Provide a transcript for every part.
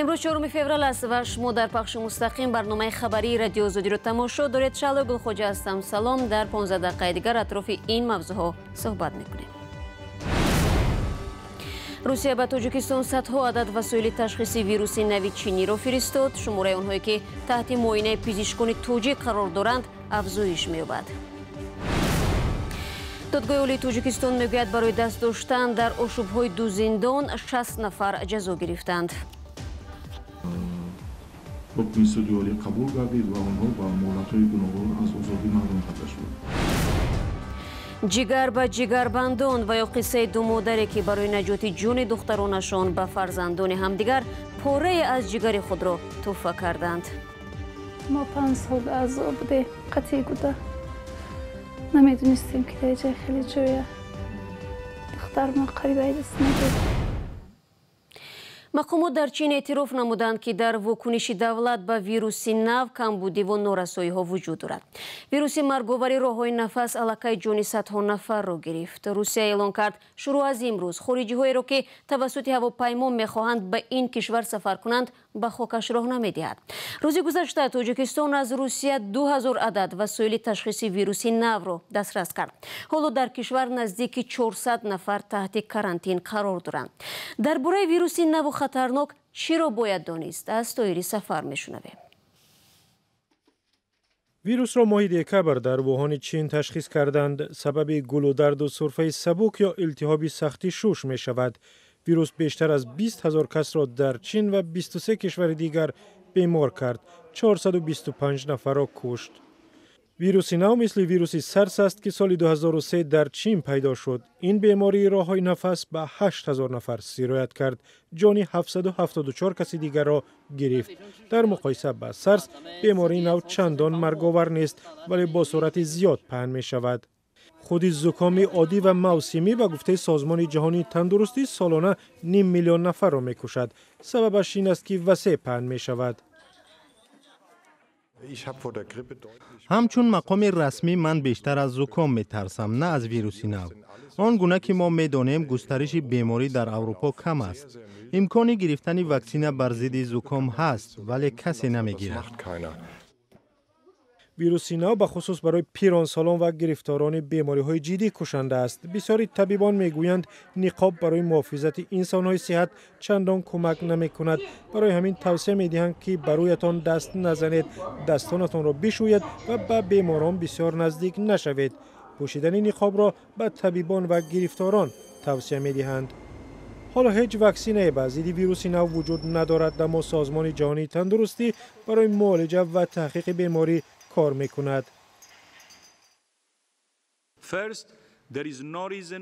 Имрӯз 4 феврал аст ва шумо дар пахши мустақим барномаи хабарии Радио Озодиро тамошо доред. Шаҳло Гулхоҷа ҳастам. Салом. Дар 15 дақиқаи дигар атрофи ин мавзӯъҳо суҳбат мекунем. Русия ба Тоҷикистон садҳо адад васоили ташхиси вируси нави чиниро фиристод. Шумораи онҳое ки таҳти муоинаи пизишкони тоҷик қарор доранд, афзоиш меёбад. Додгоҳи Олии Тоҷикистон мегӯяд, барои даст доштан дар ошӯбҳои ду зиндон 60 нафар ҷазо гирифтанд. Ҳукми суди олӣ қабул гардид ва онҳо ба муҳлатҳои гуногун аз озодӣ маҳрум карда шуданд. Ҷигар ба ҷигарбандон ва ё қиссаи ду модаре ки барои наҷоти ҷони духтаронашон ба фарзандони ҳамдигар порае аз ҷигари худро тӯҳфа карданд. Мо 5 сол азоб будем, қатъи гуда. Намедонистем, ки дар ҷай хеле ҷоя. Духтар мо қариб айдас надод. Мақомот дар Чин эътироф намуданд, ки дар вокуниши давлат ба вируси нав камбудиву норасоиҳо вуҷуд дорад. Вируси марговари роҳҳои нафас аллакай ҷони садҳо нафарро гирифт. Русия эълон кард, шурӯъ аз имрӯз хориҷиҳоеро, ки тавассути ҳавопаймо мехоҳанд ба ин кишвар сафар кунанд, ба хокаш роҳ намедиҳад. Рӯзи гузашта Тоҷикистон аз Русия 2000 адад васоили ташхиси вируси навро дастрас кард. Ҳоло дар кишвар наздики 400 нафар таҳти карантин қарор доранд. Дар бораи вируси наву хатарнок чиро бояд донист? Аз Тоири Сафар мешунавем. Вирусро моҳи декабр дар Вуҳони Чин ташхис карданд. Сабаби гулударду сурфаи сабук ё илтиҳоби сахти шуш мешавад. Вирус бештар аз 20 ҳазор касро дар Чин ва 23 кишвари дигар бемор кард, 425 нафарро кушт. Вируси нав мисли вируси сарс аст, ки соли 2003 дар Чин пайдо шуд. Ин бемории роҳҳои нафас ба 8 ҳазор нафар сироят кард, ҷони 774 каси дигарро гирифт. Дар муқоиса ба сарс бемории нав чандон марговар нест, вале бо суръати зиёд паҳн мешавад. Худи зукоми оддӣ ва мавсимӣ, ба гуфтаи Созмони ҷаҳонии тандурустӣ, солона ним миллион нафарро мекушад. Сабабаш ин аст, ки васеъ паҳн мешавад. Ҳамчун мақоми расмӣ ман бештар аз зуком метарсам, на аз вируси нав. Он гуна ки мо медонем, густариши беморӣ дар Аврупо кам аст. Имкони гирифтани ваксина бар зидди зуком ҳаст, вале касе намегирад. Вируси нав бахусус барои пиронсолон ва гирифторони бемориҳои ҷиддӣ кушанда аст. Бисёри табибон мегӯянд, ниқоб барои муҳофизати инсонҳои сиҳат чандон кӯмак намекунад. Барои ҳамин тавсия медиҳанд, ки ба рӯятон даст назанед, дастонатонро бишӯед ва ба беморон бисёр наздик нашавед. Пӯшидани ниқобро ба табибон ва гирифторон тавсия медиҳанд. Ҳоло ҳеҷ ваксинае ба зидди вируси нав вуҷуд надорад, аммо Созмони ҷаҳонии тандурустӣ барои муолиҷа ва таҳқиқи беморӣ кор мекунад.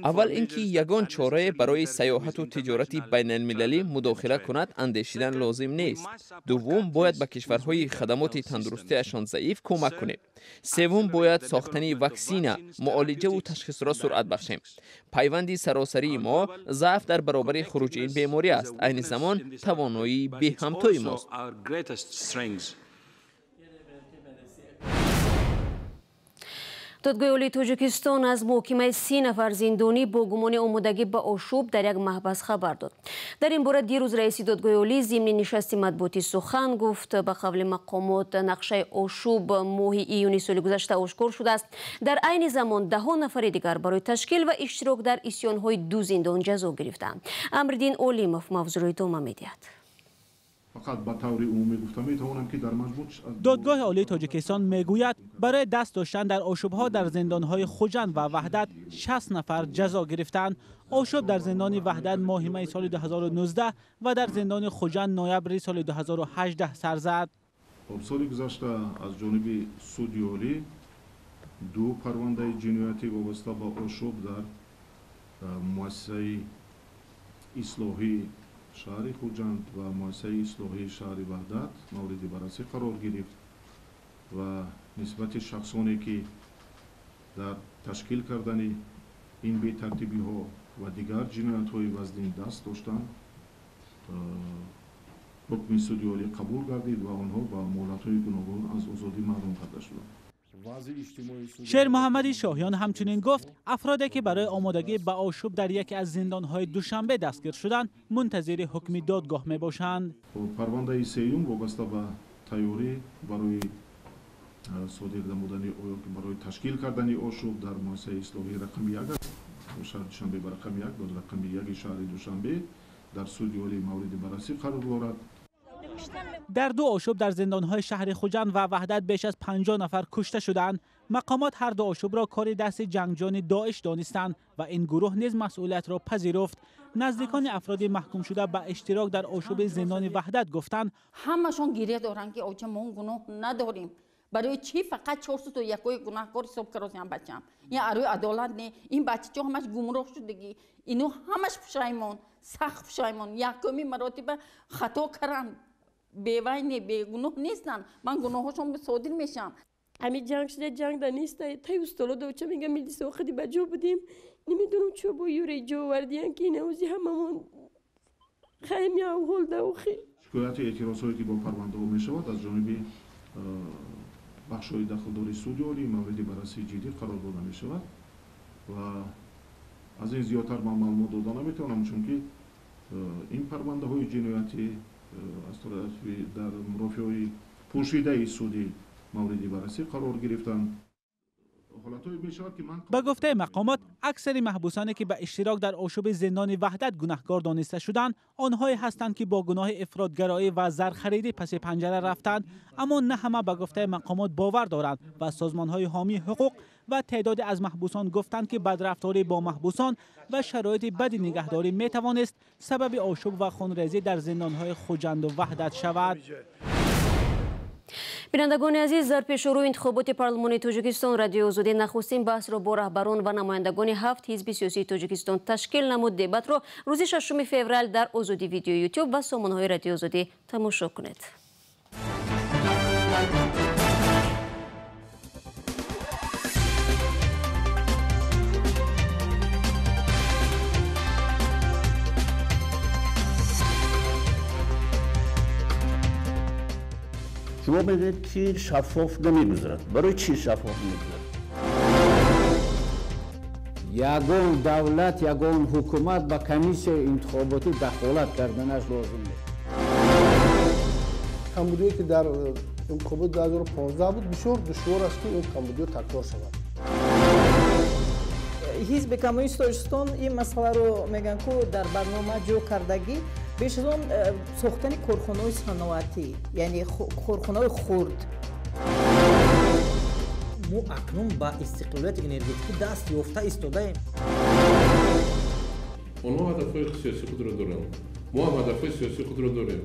Аввал ин ки ягон чорае барои сайёҳату тиҷорати байналмилалӣ мудохила кунад, андешидан лозим нест. Дуввум, бояд ба кишварҳои хадамоти тандурустиашон заиф кӯмак кунем. Севум, бояд сохтани ваксина, муолиҷаву ташхисро суръат бахшем. Пайванди саросарии мо заъф дар баробари хуруҷи ин беморӣ аст, айни замон тавоноии беҳамтои мост. Додгоҳи Олии Тоҷикистон аз муҳокимаи 30 нафар зиндонӣ бо гумони омодагӣ ба ошӯб дар як маҳбас хабар дод. Дар ин бора дирӯз раиси додгоҳи олӣ зимни нишасти матбуотӣ сухан гуфт. Ба қавли мақомот, нақшаи ошӯб моҳи июни соли гузашта ошкор шудааст. Дар айни замон даҳо нафари дигар барои ташкил ва иштирок дар исьёнҳои ду зиндон ҷазо гирифтаанд. Амриддин Олимов мавзӯъро идома медиҳад. Фақат ба таври умумӣ гуфта метавонам, ки дар маҷмӯъ Додгоҳи Олии Тоҷикистон мегӯяд, барои даст доштан дар ошӯбҳо дар зиндонҳои Хуҷанд ва Ваҳдат 60 нафар ҷазо гирифтаанд. Ошӯб дар зиндони Ваҳдат моҳи майи соли 2019 ва дар зиндони Хуҷанд ноябри соли 2018 сар зад. Хоб, соли гузашта аз ҷониби суди олӣ ду парвандаи ҷиноятӣ вобаста ба ошӯб дар муассисаи ислоҳии шаҳри Хуҷанд ва муассисаи ислоҳии шаҳри Ваҳдат мавриди баррасӣ қарор гирифт ва нисбати шахсоне, ки дар ташкил кардани ин бетартибиҳо ва дигар ҷиноятҳои вазнин даст доштанд, ҳукми суди олӣ қабул гардид ва онҳо ба муҳлатҳои гуногун аз озодӣ маҳрум карда шуданд. Шермуҳаммади Шоҳиён ҳамчунин гуфт, афроде ки барои омодагӣ ба ошӯб дар яке аз зиндонҳои Душанбе дастгир шуданд, мунтазири ҳукми додгоҳ мебошанд. Парвандаи сеюм вобаста ба тайёрӣ барои содир намудани барои ташкил кардани ошӯб дар муассисаи ислоҳии рақами 1 аст. Шаҳри Душанбе ба рақами 1, ба рақами 1 шаҳри Душанбе дар суди олӣ мавриди баррасӣ қарор дорад. Дар ду ошӯб дар зиндонҳои шаҳри Хуҷанд ва Ваҳдат беш аз 50 нафар кушта шудаанд. Мақомот ҳар ду ошӯбро кори дасти ҷангҷӯёни Доиш донистанд ва ин гурӯҳ низ масъулиятро пазируфт. Наздикони афроди маҳкумшуда ба иштирок дар ошӯби зиндони Ваҳдат гуфтанд: ҳамашон гиря доранд, ки оча мо гуноҳ надорем. Барои чӣ фақат 401 гунаҳкор ҳисоб кардозиам бачам? Ин арӯи адолат не. Ин бачачо ҳамаш гумроҳ шудагӣ. Ино ҳамаш пушаймон, сахт пушаймон. Якуми маротиба хато каранд. Бевай не, бегуноҳ нестанд. Ман гуноҳошон содир мешавам. Ами ҷанг шуда, ҷанг да неста. Тай устоло да оча мегам милиса охиди ба ҷо будем. Намедонам чо бо юре ҷо овардиян, ки инавзи ҳамамон хайми авҳол да охи. Шикояти эътирозҳое ки бо парвандаҳо мешавад аз ҷониби бахшҳои дахлдори суди олӣ мавриди баррасии ҷиддӣ қарор дода мешавад ва аз ин зиёдтар ман маълумот дода наметавонам, чунки ин парвандаҳои ҷиноятӣ аз тарафи дар мурофиаҳои пӯшидаи судӣ мавриди баррасӣ қарор гирифтанд. Ба гуфтаи мақомот, аксари маҳбусоне ки ба иштирок дар ошӯби зиндони Ваҳдат гунаҳкор дониста шуданд, онҳое ҳастанд ки бо гуноҳи ифротгароӣ ва зархаридӣ паси панҷара рафтанд. Аммо на ҳама ба гуфтаи мақомот бовар доранд ва созмонҳои ҳомии ҳуқуқ ва теъдоде аз маҳбусон гуфтанд, ки бадрафторӣ бо маҳбусон ва шароити бади нигаҳдорӣ метавонист сабаби ошӯб ва хунрезӣ дар зиндонҳои Хуҷанду Ваҳдат шавад. Бинандагони азиз, дар пешрӯи интихоботи парлумони Тоҷикистон Радиои Озодӣ нахустин баҳсро бо раҳбарон ва намояндагони 7 ҳизби сиёсии Тоҷикистон ташкил намуд. Дебатро рӯзи 6 феврал дар Озодӣ видео Ютуб ва сомонаҳои Радиои Озодӣ тамошо кунед. Шумо мегӯед, ки шаффоф намегузарад. Барои чӣ шаффоф намегузарад? Ягон давлат, ягон ҳукумат ба комиссияи интихоботӣ дахолат карданаш лозим нест. Камбудие ки дар интихобот 2015 буд, бисёр душвор аст, ки ин камбудиё такрор шавад. Ҳизби коммунист Тоҷикистон ин масъаларо мегӯянд, ку дар барнома ҷо кардагӣ, беш аз он сохтани корхонаҳои саноатӣ, яъне корхонаҳои хурд. Мо акнун ба истиқлолияти энергетикӣ даст ёфта истодаем. Онҳо ҳадафҳои сиёсии худро доранд, мо ҳам ҳадафҳои сиёсии худро дорем.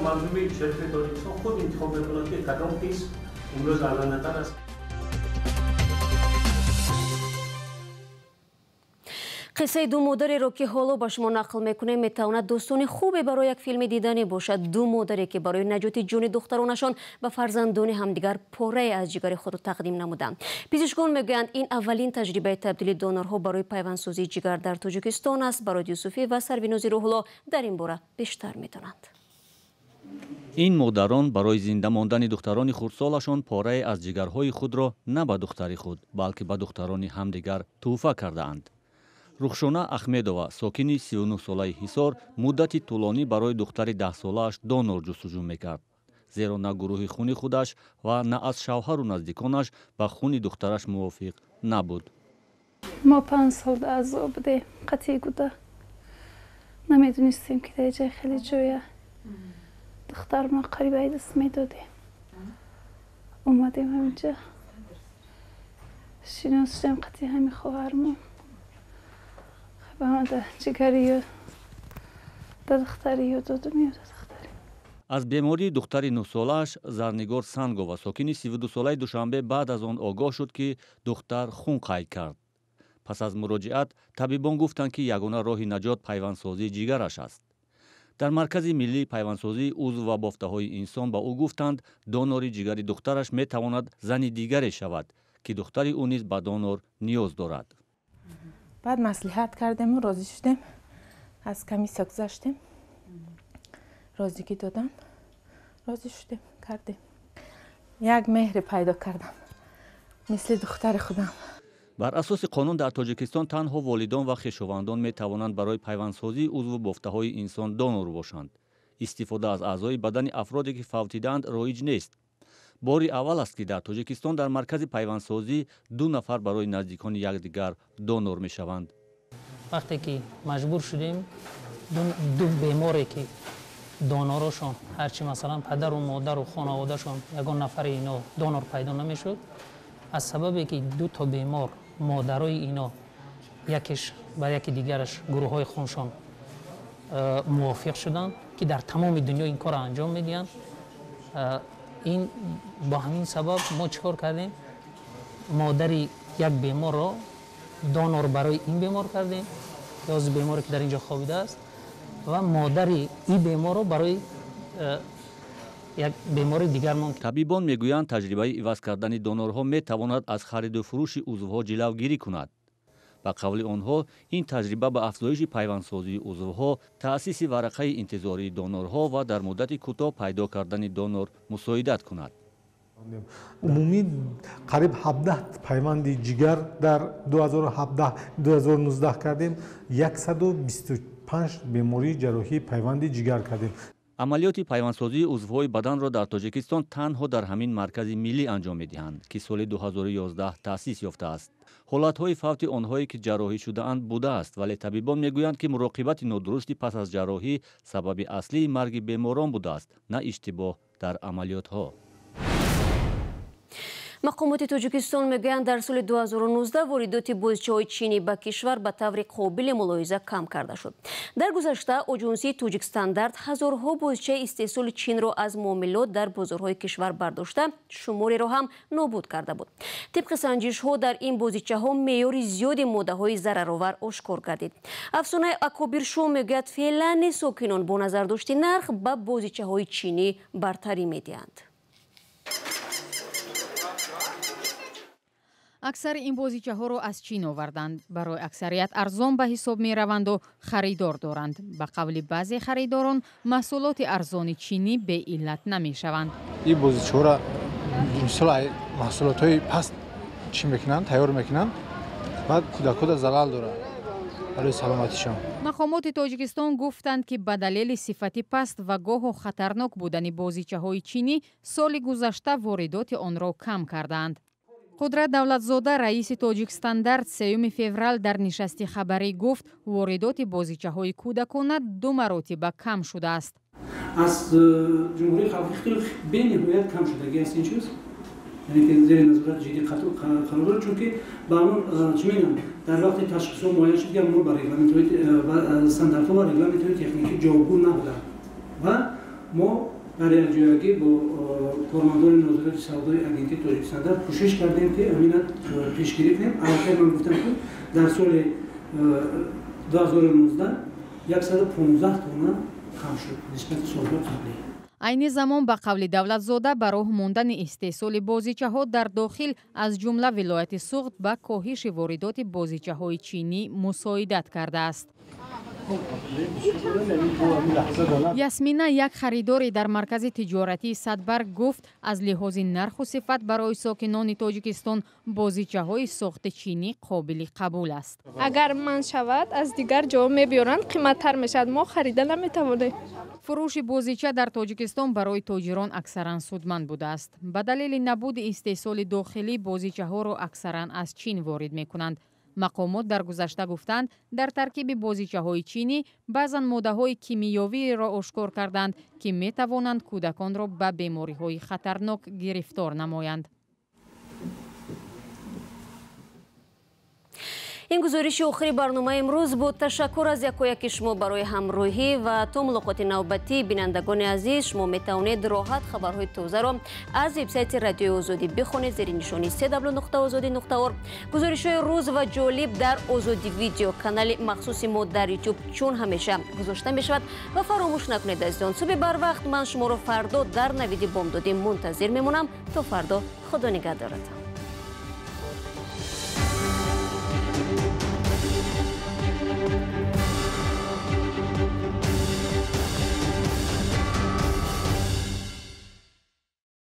Мардуми шарифи Тоҷикистон худ интихоб мекунад, ки кадом ҳизб имрӯз арзандатар аст. Қиссаи ду модареро ки ҳоло ба шумо нақл мекунем, метавонад дӯстони хубе барои як филми диданӣ бошад. Ду модаре ки барои наҷоти ҷони духтаронашон ба фарзандони ҳамдигар порае аз ҷигари худро тақдим намуданд. Пизишкон мегӯянд, ин аввалин таҷрибаи табдили донорҳо барои пайвандсозии ҷигар дар Тоҷикистон аст. Барод Юсуфӣ ва Сарвинози Рӯҳулло дар ин бора бештар медонанд. Ин модарон барои зинда мондани духтарони хурдсолашон порае аз ҷигарҳои худро на ба духтари худ, балки ба духтарони ҳамдигар тӯҳфа кардаанд. Рухшона Ахмедова, сокини 39-солаи Ҳисор, муддати тӯлонӣ барои духтари 10-солааш донор ҷустуҷӯ мекард, зеро на гурӯҳи хуни худаш ва на аз шавҳару наздиконаш ба хуни духтараш мувофиқ набуд. Мо 5 сол азоб будем, қатъи гуда. Намедонистем, ки дар ҷай хеле ҷоя. Духтар мо қариб ай даст медодем. Омадем ҳаминҷа. Шинос шудем қатъи ҳами хоҳармон. Аз бемории духтари 9-солааш Зарнигор Сангова, сокини 32-солаи Душанбе, баъд аз он огоҳ шуд, ки духтар хун қайд кард. Пас аз муроҷиат табибон гуфтанд, ки ягона роҳи наҷот пайвандсозии ҷигараш аст. Дар маркази миллии пайвандсозии узв ва бофтаҳои инсон ба ӯ гуфтанд, донори ҷигари духтараш метавонад зани дигаре шавад, ки духтари ӯ низ ба донор ниёз дорад. Баъд маслиҳат кардему розӣ шудем, аз комиссия гузаштем, розигӣ додам, розӣ шудем, кардем. Як меҳре пайдо кардам, мисли духтари худам. Бар асоси қонун дар Тоҷикистон танҳо волидон ва хешовандон метавонанд барои пайвандсозии узву бофтаҳои инсон донор бошанд. Истифода аз аъзои бадани афроде ки фавтидаанд роиҷ нест. Бори аввал аст, ки дар Тоҷикистон дар маркази пайвандсозӣ ду нафар барои наздикони якдигар донор мешаванд. Вақте ки маҷбур шудем, ду беморе ки донорошон ҳарчи масалан падару модару хонаводашон ягон нафари ино донор пайдо намешуд, аз сабабе ки ду то бемор модарои ино якеш ба яки дигараш гурӯҳҳои хуншон мувофиқ шуданд, ки дар тамоми дунё ин корро анҷом медиҳанд. Ин бо ҳамин сабаб мо чӣ кор кардем? Модари як беморро донор барои ин бемор кардем, ки ҳозир беморе ки дар ин ҷо хобидааст, ва модари ин беморро барои як бемори дигар. Табибон мегӯянд, таҷрибаи иваз кардани донорҳо метавонад аз хариду фурӯши узвҳо ҷилавгирӣ кунад. Ба қавли онҳо, ин таҷриба ба афзоиши пайвандсозии узвҳо, таъсиси варақаи интизории донорҳо ва дар муддати кӯтоҳ пайдо кардани донор мусоидат кунад. Умумӣ қариб 17 пайванди ҷигар дар 2017-2019 кардем, 125 бемории ҷарроҳии пайванди ҷигар кардем. Амалиёти пайвандсозии узвҳои баданро дар Тоҷикистон танҳо дар ҳамин маркази миллӣ анҷом медиҳанд, ки соли 2011 таъсис ёфтааст. Ҳолатҳои фавти онҳое ки ҷарроҳӣ шудаанд будааст, вале табибон мегӯянд, ки муроқибати нодурусти пас аз ҷарроҳӣ сабаби аслии марги беморон будааст, на иштибоҳ дар амалиётҳо. Мақомоти Тоҷикистон мегӯянд, дар соли 2019 воридоти бозичаҳои чинӣ ба кишвар ба таври қобили мулоҳиза кам карда шуд. Дар гузашта оҷонсии Тоҷикстандарт ҳазорҳо бозичаи истеҳсоли Чинро аз муомилот дар бозорҳои кишвар бардошта, шумореро ҳам нобуд карда буд. Тибқи санҷишҳо дар ин бозичаҳо меъёри зиёди моддаҳои зараровар ошкор гардид. Афсонаи Акобиршо мегӯяд, феълан сокинон бо назардошти нарх ба бозичаҳои чинӣ бартарӣ медиҳанд. Аксари ин бозичаҳоро аз Чин оварданд. Барои аксарият арзон ба ҳисоб мераванду харидор доранд. Ба қавли баъзе харидорон, маҳсулоти арзони чинӣ беиллат намешаванд. Ин бозичаҳоро мисол маҳсулотҳои паст чӣ мекунанд, тайёр мекунанд, баъд кӯдакҳода залал дорад барои саломатишон. Мақомоти Тоҷикистон гуфтанд, ки ба далели сифати паст ва гоҳо хатарнок будани бозичаҳои чинӣ соли гузашта воридоти онро кам кардаанд. Қудрат Давлатзода, раиси Тоҷикстандарт, 3 феврал дар нишасти хабарӣ гуфт, воридоти бозичаҳои кӯдакона ду маротиба кам шудааст. Аз Ҷумҳурии Халқи Хитой бениҳоят кам шудагӣ аст ин чиз, яъне ки зери назорати ҷиддӣ қарор дорад, чунки ба он чӣ мегӯям, дар вақти ташхисҳо муайян шуд, ки онҳо ба стандартҳо ва регламентҳои техникӣ ҷавобгӯ набуданд ва мо дар якҷоягӣ бо кормандони нозирати савдои агентии Тоҷикстандарт кӯшиш кардем, ки ҳамина пешгирӣ кунем. Аллакай ман гуфтам, ки дар соли 2019 115 тонна кам шуд нисбати солҳои қаблӣ. Айни замон, ба қавли Давлатзода, ба роҳ мондани истеҳсоли бозичаҳо дар дохил, аз ҷумла вилояти Суғд, ба коҳиши воридоти бозичаҳои чинӣ мусоидат кардааст. Ясмина, як харидори дар маркази тиҷоратии Садбарг, гуфт, аз лиҳози нарху сифат барои сокинони Тоҷикистон бозичаҳои сохти чинӣ қобили қабул аст. Агар манъ шавад, аз дигар ҷо мебиёранд, қиматтар мешавад, мо харида наметавонем. Фурӯши бозича дар Тоҷикистон барои тоҷирон аксаран судманд будааст. Ба далели набуди истеҳсоли дохилӣ бозичаҳоро аксаран аз Чин ворид мекунанд. Мақомот дар гузашта гуфтанд, дар таркиби бозичаҳои чинӣ баъзан моддаҳои кимиёвиро ошкор карданд, ки метавонанд кӯдаконро ба бемориҳои хатарнок гирифтор намоянд. Ин гузориши охири барномаи имрӯз буд. Ташаккур аз якояки шумо барои ҳамроҳӣ ва то мулоқоти навбатӣ. Бинандагони азиз, шумо метавонед роҳат хабарҳои тозаро аз вебсайти Радиои Озодӣ бихонед зери нишони www.ozodi.org. Гузоришҳои рӯз ва ҷолиб дар Озодӣ видео, канали махсуси мо дар YouTube чун ҳамеша гузошта мешавад. Ва фаромӯш накунед, азизон, субҳи барвақт ман шуморо фардо дар навиди бомдодӣ мунтазир мемонам. То фардо, Худо нигаҳдоратон.